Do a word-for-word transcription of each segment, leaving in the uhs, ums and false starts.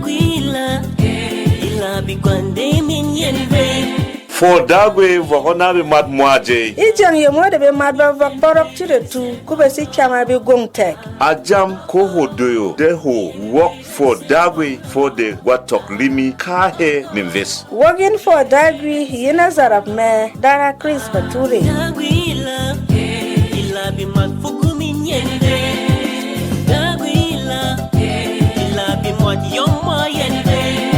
Dagwi la, e la bi kwande min yen vey. Fwɔ Dagwi vɔk ɔ na bemât mwa jey. E jeng yemo de bemât ba vɔk bɔrɔk ci retu, ko ba si cama be gwong tɛk. A jam ko hwo doyo de hwo wok Fwɔ Dagwi fwɔ de gwa tɔk limi kaahe neves. Wok yin Fwɔ Dagwi, yin a zarap mɛ, dara Chris Bature. Dagwi la, e la bi mat fuku min yen vey. Dagwi la, e la bi mat yom mwa yen vey.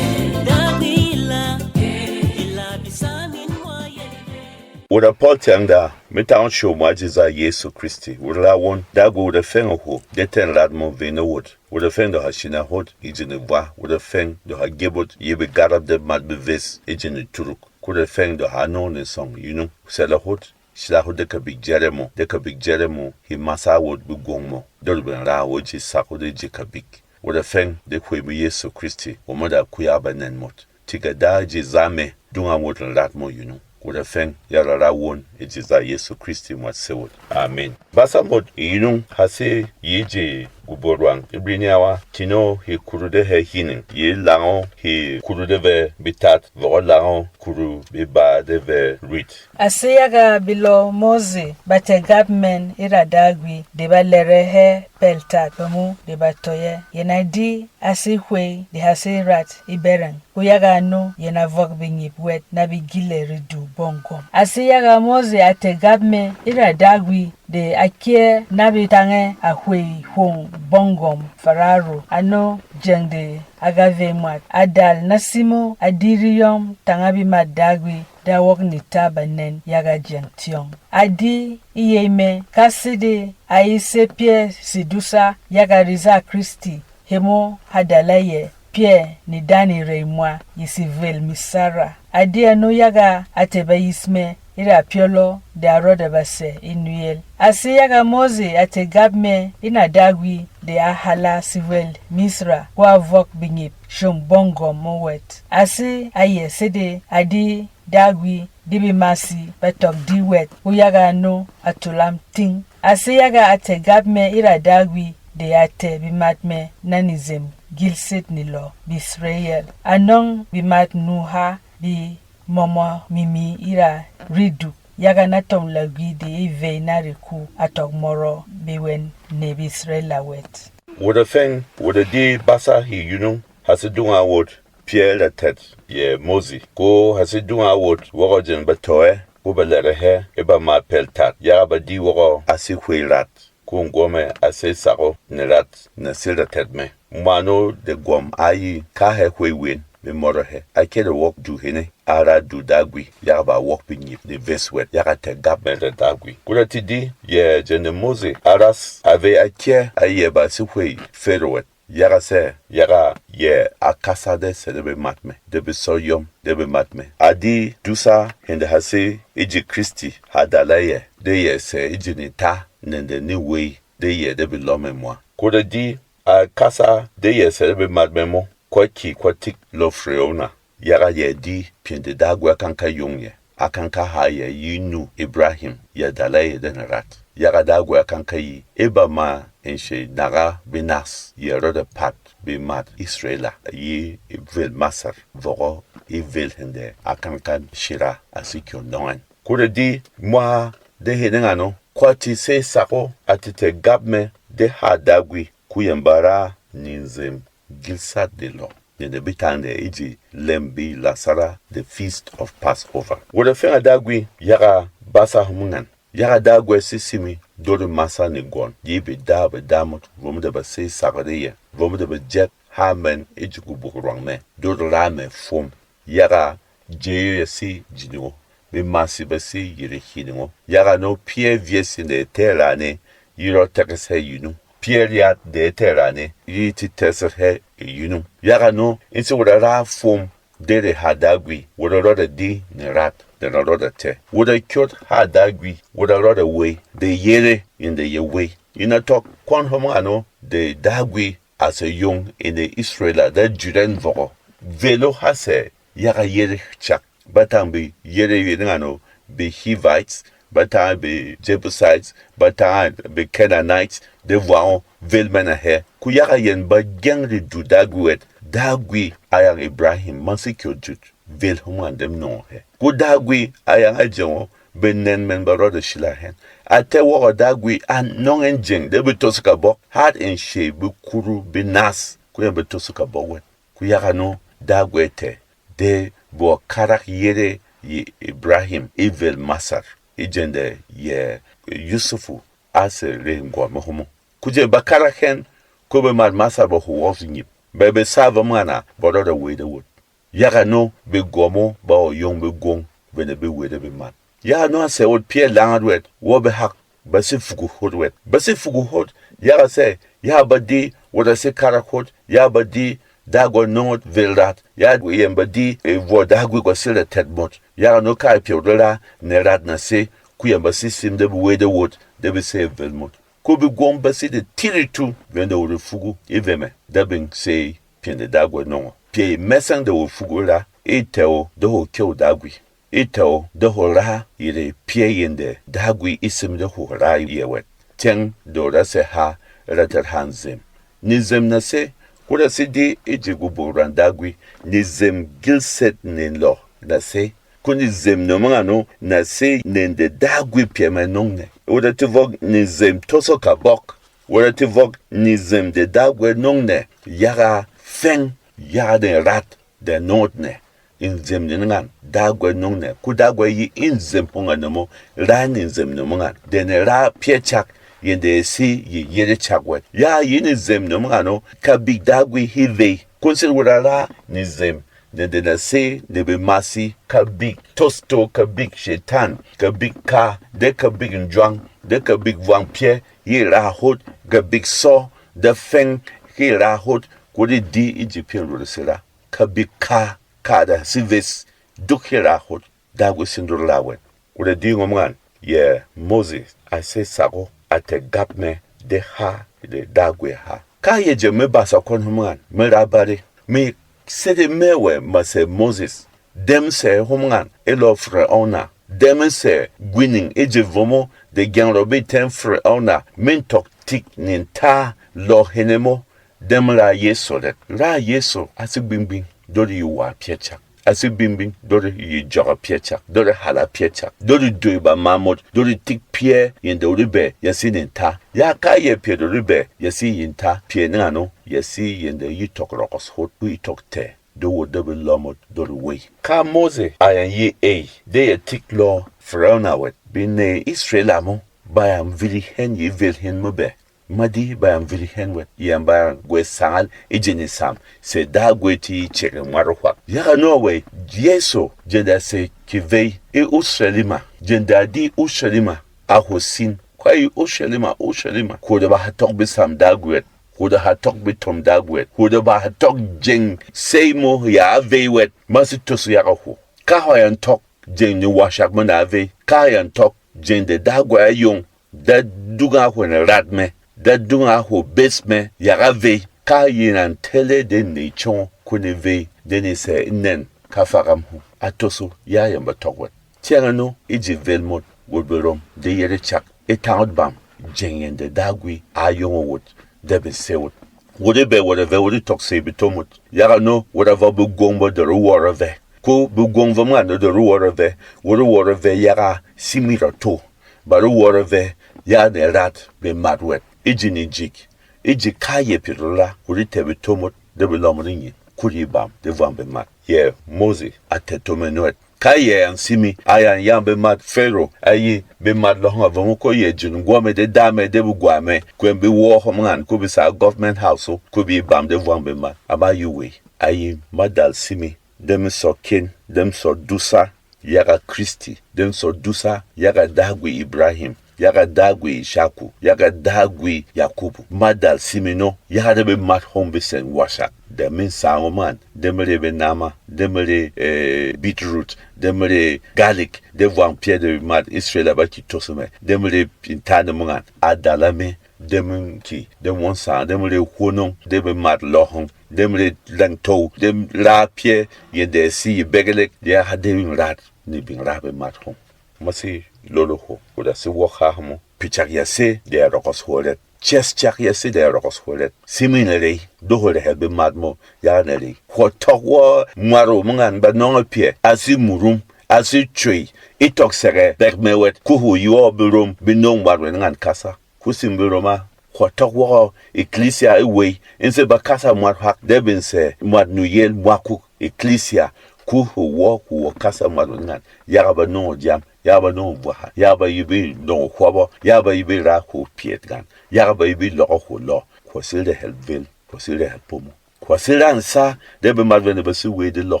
Dagwi la, e la bi sa min mwa yen vey. Wura Paul tyang da, mi tang show mwa ji za Yesu Kristi, wura la won, Dagwi wura feng a hwo, de ten rat mo vey na wot. Wura feng do ha shina hot, e jini vwa, wura feng do ha gebot, ye be garap de mat be ves, e jini turuk. Kura feng do ha nong ne song yinung, sela hot, shila hot de kabik jere mo, de kabik jere mo, hi masa wot be gwong mo, dor ben ra wo ji sak hot de ji kabik. Wura feng de hwe mi Yesu Kristi, wo mo da kuya ba nen mot. Tiga da ji za me, dunga wot rat mo yinung. Wura feng ya rara won, e ji za Yesu Kristi mwa se wot. Amen. Basa mot yinung ha se yi ji guborwang Ibriniawa, tino hi kuru de he hining, yi lango hi kuru de ve bitat, vɔgɔ lango kuru biba de ve rit. A sé yaga belɔ Mose ba tɛ̀ gap mɛn e ra Dagwi de ba lɛrɛ hɛ pɛl tat, ba mu de ba tɔyɛ. Yɛn a di a sé hwey de ha sé rat e bɛrɛng, ko yaga ano yɛn a vɔk benyip wɛt na be gilɛ redu bɔnggɔm. A sé yaga Mose a tɛ̀ gap mɛ e ra Dagwi de a kyɛ na be tangɛ a hwey hwong bɔnggɔm Fararo, ano jeng de a ga vey mwat. A dal na simo a di reyɔm tanga bemat Dagwi, da wok nita ba nɛn yaga jeng tyɔng. A di e yey mɛ, ka sede a yi sé pyɛ sedusa yaga rezâ Kristi, hemo ha dala yɛ pyɛ nedanirey mwa yi sevwel Misara. A di ano yaga a tɛ̀ ba yis mɛ e ra pyɔlɔ de a rɔda ba sɛ e nuyel. A sé yaga Mose a tɛ̀ gap mɛ e na Dagwi de a hala sevwel Misra, ko a vɔk benyip shom bɔnggɔm mo wɛt. A sé a yɛ sede a di Dagwi de bemasi ba tɔk di wɛt, ko yaga ano a tulam ting. A sé yaga a tɛ̀ gap mɛ e ra Dagwi de a tɛ̀ bemat mɛ na nezem gilsit nelɔ Bisrayɛl. A nɔng bemat nu ha be mɔmɔ mimi e ra reduk, yaga na tɔm lagwi de e vey na reku a tɔk mɔrɔ bewɛn ne Bisrayɛl wɛt. Wot a feng, wot a di basa hi yunung, ha sé dunga wot pyɛ ra tɛt yɛ Mose, ko ha sé dunga wot wɔgɔ jeng ba tɔɛ, ko ba lɛrɛ hɛ e ba ma pɛl tat, yaga ba di wɔgɔ a sé hwey rat, ko ngwɔmɛ a sé sako ne rat na sé ra tɛt mɛ. Mwano de gwɔm a yi ka hɛ hwey wen be mɔrɔ hɛ, a kere wɔk du hene a ra du Dagwi, yaga ba wɔk benyip ne ves wɛt, yaga tɛ̀ gap mɛ ra Dagwi. Ko ra ti di yɛ jeng de Mose a ras a vey a kyɛ a yɛ ba sé hwey Fero wɛt. Yaga sɛ, yaga yɛ a kasa de sede bemat mɛ, de be sɔr yɔm de bemat mɛ. A di dusa hende ha sé e ji Kristi ha dala yɛ, de yɛ sɛ e ji nita nɛn de ni wey de yɛ de belɔ mɛ mwa. Ko da di a kasa de yɛ sede bemat mɛ mo, kwa ki kwa tik lo freona. Yaga yɛ di pyɛ de Dagwi a kang kayong yɛ, a kang kaha yɛ yi nu Ibrahim ya dala yɛ de na rat. Yaga Dagwi a kang kayi e ba ma enshe naga benas yɛ rɔda pat bemat Israela yi e vel Masar vɔgɔ e vel hende a kang kan shira a si kyo nɔngɛn. Ko da di mwa de hene ngano, kwa ti se sako a ti tɛ̀ gap mɛ de ha Dagwi, ko yɛn ba ra ni nzem gilsat de lɔ. Nene bi tang de e ji lem bi lasara, the Feast of Passover. Wot a feng a Dagwi, yaga basa hom ngan. Yaga Dagwi a si simi dori masa ni gwɔn. Yi be da be damot, vom de ba se sagare yɛ, vom de ba jɛk ha mɛn e ji kubuk rwang mɛ, dori ra mɛ fwom. Yaga jeyo ya si jini wo, bemasi ba si yire hini wo. Yaga no pyɛ vyes de tɛrane yi rɔ tɛkɛs hɛ yinung. Pyɛ ryat de tɛrane yi ti tɛsɛr hɛ yinung. Yaga no in si wura ra fwom dere ha Dagwi, wura rɔda di ne rat de na rɔda tɛ. Wura kyot ha Dagwi, wura rɔda wei de yere in de ye wei. Ina tɔk kwɔn hom ano de Dagwi a sɛ yong in de Israela da jurɛn vɔgɔ. Velo ha sɛ yaga yere chak. Ba tang be yere yere ngano be Hivites, ba tang be Jebusites, ba tang be Canaanites, de vwa o vel mɛn a hɛ. Ku yaga yɛn ba gyeng redu Dagwi wɛt, Dagwi a yang Ibrahim, ma sé kyɔ jut, vel hom ngan de nɔng hɛ. Ko Dagwi a yang a jeng o, benɛn mɛn ba rɔda shila hɛn. A tɛ wɔgɔ Dagwi a nɔng ɛn jeng de be tos kabɔk, hat ɛn shey be kuru be nas, ko yɛn be tos kabɔk wɛt. Ko yaga no Dagwi tɛ, de bɔ karak yere yi Ibrahim e vel Masar, e jeng de yɛ Yusufu a se re ngwa mo homo. Ko jeng ba karak hɛn, ko be mat Masar ba ho wɔk nyip. Ba be sa vɔ mwana ba rɔda wede wot. Yaga no be gwa mo ba o yong be gwong, be ne be wede be mat. Yaga no a sɛ wot pyɛ langat wɛt, wɔ be hak, ba sé fugu hot wɛt. Ba sé fugu hot, yaga sɛ, ya ba di, wot a sé karak hot, ya ba di, Dagwi nɔng ot vel rat, ya yɛn ba di, e vɔ Dagwi gwa sé ra tɛt mot. Yaga no ka pyɛ wot ra, ne rat na sé, ko yɛn ba sé sim de be wede wot, de be sé vel mot. Ko be gwong ba sé de tiritu, vɛn de wot fugu, e vɛmɛ, da bing sé pyɛn de Dagwi nɔng o. Pyɛ mɛsɛng de wot fugu ra, e tɛ o, de ho kyɛw Dagwi. E tɛ o, de hwo ra yere pyɛ yɛn de Dagwi e sim de hwo ra yɛ wɛt, tyɛng de ra sɛ ha, ra tɛr ha nzem. Nzem na sé, ko ra sé di e ji gubuk ran Dagwi, nzem gilset ne lɔ na sé. Ko nzem nɔmɔ ngano na sé ne de Dagwi pyɛ mɛ nɔng nɛ. Wot a ti vɔk nzem toso kabɔk. Wot a ti vɔk nzem de Dagwi nɔng nɛ, yaga fɛng, yaga de rat. De nɔng ot nɛ, nzem ne ngan, Dagwi nɔng nɛ, ko Dagwi yi e nzem hwong a nɔmɔ, ra ne nzem nɔmɔ ngan. De ne ra pyɛ chak, yɛn de sé yi yere chak wɛt. Ya yi ne nzem nɔmɔ ngan o, kabik Dagwi he vey, ko sɛt wot a ra ne nzem, ne de na sé ne be masi, kabik tosto, kabik shetan, kabik ka, de kabik njwang, de kabik vwang pyɛ, yi ra hot, kabik sɔ, de fɛng, yi ra hot, ko de di e ji pyɛ rot sera. Kabik ka, ka da sives, duk he ra hot, Dagwi sindor ra wɛt. Ko da di ngom ngan, yɛ Moses a sé sako, a tɛ gap mɛ, de ha, de Dagwi ha. Ka yɛ jɛ me basa kwɔn hom ngan, me ra bare, me sede me wɛ ma sɛ Moses, dem sɛ hom ngan, e lɔ Firauna, dem sɛ gwining e je vomo, de gyang rɔ be tɛn Firauna, me tɔk tik nin ta lɔ hene mo, Dem ra Yɛsu rɛt. Ra Yɛsu a sé gbing-gbing, dori yi wa pyɛ chak. A sé gbing-gbing, dori yi jɔgɔ pyɛ chak, dori hala pyɛ chak, dori dui ba mamot, dori tik pyɛ yɛn de wuri bɛ ya sé nin ta. Ya ka yɛ pyɛ de wuri bɛ ya sé yin ta, pyɛ ning ano ya sé yɛn de yi tɔk rɔkɔs hot, ko yi tɔk tɛ, de wot de be lɔmot, dori wei. Ka Mose a yan yi ey, de ya tik lɔ Firauna wɛt, be nɛ Israel a mo, ba yan viri hɛn yi vel hin mo bɛ. Ma di ba yan viri hɛn wɛt, yɛn ba yan gwɛ sangal e ji ni sam, se Dagwe ti cɛgɛ mwat o hwak. Yaga nɔ wɛ, Yɛsu, jɛn da se kevey e Urushalima, jɛn da di Urushalima a hwo sin. Kwa yi Urushalima, Urushalima, hwo da ba ha tɔk besam Dagwe wɛt, hwo da ha tɔk betɔm Dagwe wɛt, hwo da ba ha tɔk jeng sey mo ya a vey wɛt, ma se toso yaga hwo. Ka hwà yan tɔk jeng ni washak mo na a vey, ka hwà yan tɔk jeng de Dagwe a yong, da dunga hwo ne rat mɛ, da dunga hwo bes mɛ, yaga vey, ka yi nan tele de ney chongo, ko ne vey, de ni sɛ e nɛn, ka fagam hwo. A toso, ya yɛn ba tɔk wɛt. Tyɛng ano, e ji vel mot, wot be rom, de yere chak, e tangot bam, jeng yɛn de Dagwe a yong o wot, de be se wot. Wot e bɛ wot a vɛ, wot e tɔk sey beto mot. Yaga no, wot a vɔ begwong bɔ de ro wɔrɔ vɛ. Ko begwong vɔ mwan de ro wɔrɔ vɛ, wot e wɔrɔ vɛ yaga simi rɔ to. Ba ro wɔrɔ vɛ, ya ne rat be mat wɛt. E ji ni jik, e ji kayɛ pyɛ ro la, wot e tɛ beto mot, de be lɔ mot e nyin, kuri bam, de vwam be mat. Yɛ Mose a tɛ to mɛ nwɛt. Ka yɛ yan simi, a yan yang bemat Fero, a yi bemat lɔhɔng a vɔmɔ ko yɛ jun gwɔmɛ de damɛ de begwamɛ, kwɛm be wɔ hom ngan ko be sa government house o, ko be bam de vwang bemat. A ma yi wei, a yi madal simi, dem sɔ ken, dem sɔ dusa, yaga Kristi, dem sɔ dusa, yaga Dagwe Ibrahim, yaga Dagwe Ishaku, yaga Dagwe Yakubu. Madal simi no, yaga de bemat hom be sɛn washak. De min sango man, de mere benama, de mere, eh, beetroot, de mere garlic, de vwang pyɛ de mat Israel a ba ki toso mɛ, de mere pintane mo ngan, a dala me, de min ki, de mon sang, de mere hwonong, de bemat lɔhong, de mere langtow, de ra pyɛ, yɛn de si yi begelek, de ha de rat, ni bing ra bemat hom. Ma si lolo hwo, ko da si wok ha mo. Pichak ya se, de ya rɔkɔs hwo ret. Cɛs cak ya sede a rɔgɔs hwɔ rɛt. Simin rey, de hwo rɛhɛl bemat mo, yaga na rey. Hwɔ tɔk wɔ mwat o mo ngan ba nɔng pyɛ, a si murum, a si cwey, e tɔk sɛgɛ bɛk mɛ wɛt, ko hwo yi wɔ berom be nɔng mwat wɛt ngan kasa. Ko sim berom a, hwɔ tɔk wɔgɔ eklisia e wey, e se ba kasa mwat hwak de be sɛ mwat nuyel mwakuk eklisia, ko hwo wɔ hwo wɔ kasa mwat wɛt ngan, yaga ba nɔng o jam, yaga ba nɔng o vwaha, yaga ba yi be nɔng o hwɔbɔ, yaga ba yi be ra hwo pyet ngan, yaga ba yi be lɔgɔ hwo lɔ. Hwɔ si rɛhɛl vel, hwɔ si rɛhɛl pomo. Hwɔ si ra nsa de bemat vene ba si wey de lɔ.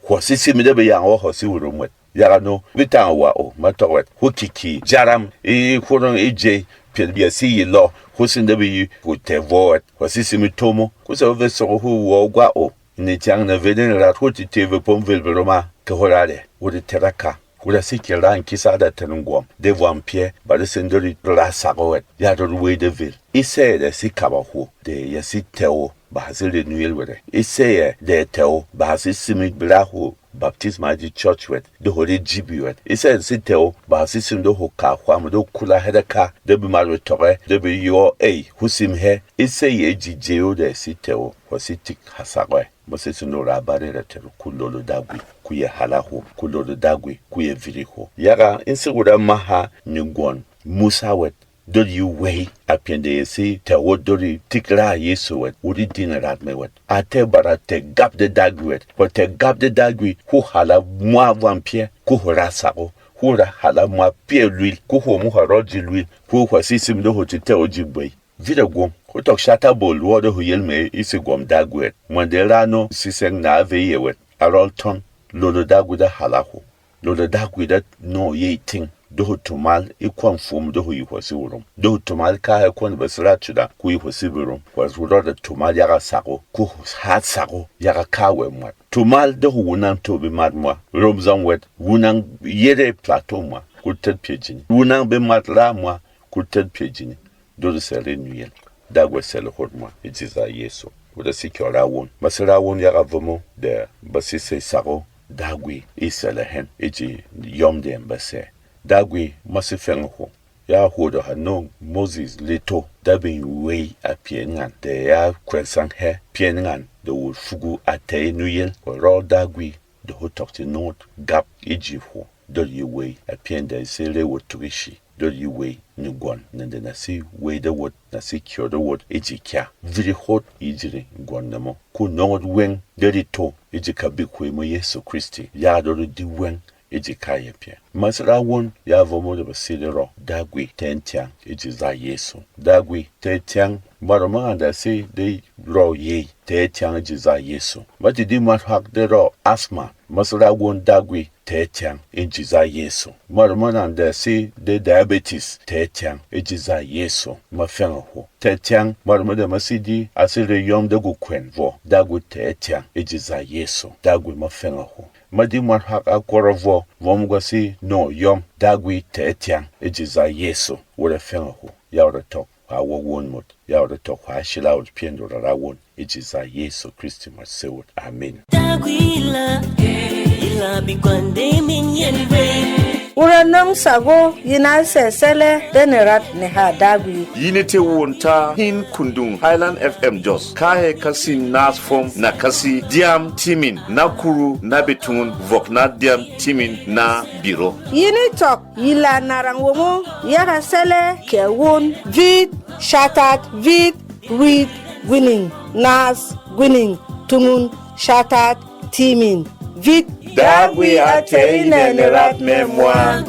Hwɔ si simi de be yang o hwɔ si wuro mwet. Yaga no, be tang wa o, ma tɔk wɛt. Hwɔ kiki jaram e hurung e jey, pyel bia si yi lɔ, hwɔ si de be yi hwɔ tɛ vɔ wɛt. Hwɔ si simi tomo, ko sa ve soko hwɔ wɔ gwa o. Ni chang na ve de ni rat hwɔ ti te ve pom vel be roma ke hwɔ ra de. Hwɔ de tɛra ka. Hwɔ ra si ke ra nkisa da tɛn ngwɔm de vwam pyɛ, ba de sen de ri ra sako wɛt. Ya de ri wey de vel. E sɛyɛ de si kaba hwo, de ya si tɛ o, ba ha si re nuyel wɛt ɛ. E sɛyɛ de tɛ o, ba ha si simi bira hwo baptisma ji church wɛt, de hwo re jibi wɛt. E sɛyɛ de si tɛ o, ba ha si sim de hwo ka hwam, de kula hɛ de ka, de bi mat wɛt tɔk ɛ, de bi yɔ ei, hwo sim hɛ. E sɛyɛ ji je o de si tɛ o, hwo si tik ha sak ɛ. Mo se sino ra bare ra tɛr ku lolo dagwi, ku ye hala hwo, ku lolo dagwi, ku ye viri hwo. Yaga in se wura maha ni gwon Musa wɛt. Dot yi wey a pyɛn de ye si tɛ wot dot yi tik ra Yesu wɛt, wot yi din rat mɛ wɛt. A tɛ bara tɛ gap de dagwi wɛt, ko tɛ gap de dagwi, ko hala mwa vwam pyɛ, ko ho ra sako, ko ra hala mwa pyɛ lwil, ko ho mu ha rɔt ji lwil, ko hwa si sim de ho ti tɛ o ji bwey. Vit a gwong, ko tɔk shata bol wɔ de ho yel mɛ i si gwɔm dagwi wɛt. Mwɛn de ra no sisɛng na a ve yɛ wɛt, a rɔl tɔn, lolo dagwi de hala ho. Lolo dagwi da nɔ yey ting, de ho tumal e kwɔn fwom de ho yi hwɔ si wurum. De ho tumal ka hɛ kwɔn ba sira chuda ku yi hwɔ si birum. Hwɔ rɔ da tumal yaga sako, ku ha sako yaga ka wɛ mwat. Tumal de ho wunang to bi mat mwa. Rom zang wɛt, wunang yere plato mwa, ku tet pye jini. Wunang bi mat ra mwa, ku tet pye jini. Dode sɛlɛ nuyel. Dagwi sɛlɛ hot mwa e ji za Yesu. Wode si kyɔ rawon. Ma si rawon yaga vomo de ba si sei sako. Dagwi e sɛlɛ hɛn e ji yɔm de ba sɛ. Dagwi ma si fɛng ho. Ya ho de ha no Moses leto da bin wei a pyɛ ngan de ya kwɛn sang hɛ pyɛ ngan de wul fugu a tɛy nuyel ko rɔ dagwi. De ho tɔk ti nungut gap e ji hwo. Dot yi wey a pyɛn de se re wot tukishi. Dot yi wey ni gwɔn nende na si wey de wot na si kyo de wot e ji kya. Viri hot yi jiri gwɔn nemo. Ku nungut weng de ri to e ji kabik hwe mo Yesu Kristi. Ya dot di weng e ji kaya pyɛ. Masra won ya vomo de ba si de rɔ. Dagwi tɛn tyang e ji za Yesu. Dagwi tɛn tyang maro ma anda si de rɔ yei. Tɛɛ tyang e ji za Yesu. Ma ti di mwat hak de rɔ asma. Masra won dagwi tɛɛ tyang e ji za Yesu. Mar ma nang de si de diabetes tɛɛ tyang e ji za Yesu. Ma fɛng ho tɛɛ tyang mar ma de ma si di a si re yɔm de gu kwɛn vo dagwi tɛɛ tyang e ji za Yesu. Dagwi ma fɛng ho. Ma di mwat hak a kwɔrɔ vo vo mu gwa si no yɔm dagwi tɛɛ tyang e ji za Yesu. Wore fɛng ho ya wore tɔk. Hwa wok won mot, ya wot tɔk hwa shila wot pyɛn dora ra won, e ji za Yesu Kristi ma se wot. Amen. Dagwi la, ila bi kwande min yen vey. Wura nɔng sago yi na sɛ sɛlɛ de ne rat ne ha dagwi. Yi ne te won ta hin kundung Highland F M Jos. Ka he kasi nas fom na kasi diam timin na kuru na betun vok na diam timin na biro. Yi ne tɔk Yi la narang womo yaga sɛlɛ kɛ won vit shatat vit rwit gwining nas gwining tungun shatat timin vit. Dagwi a tɛy nɛ ne rat mɛ mwa.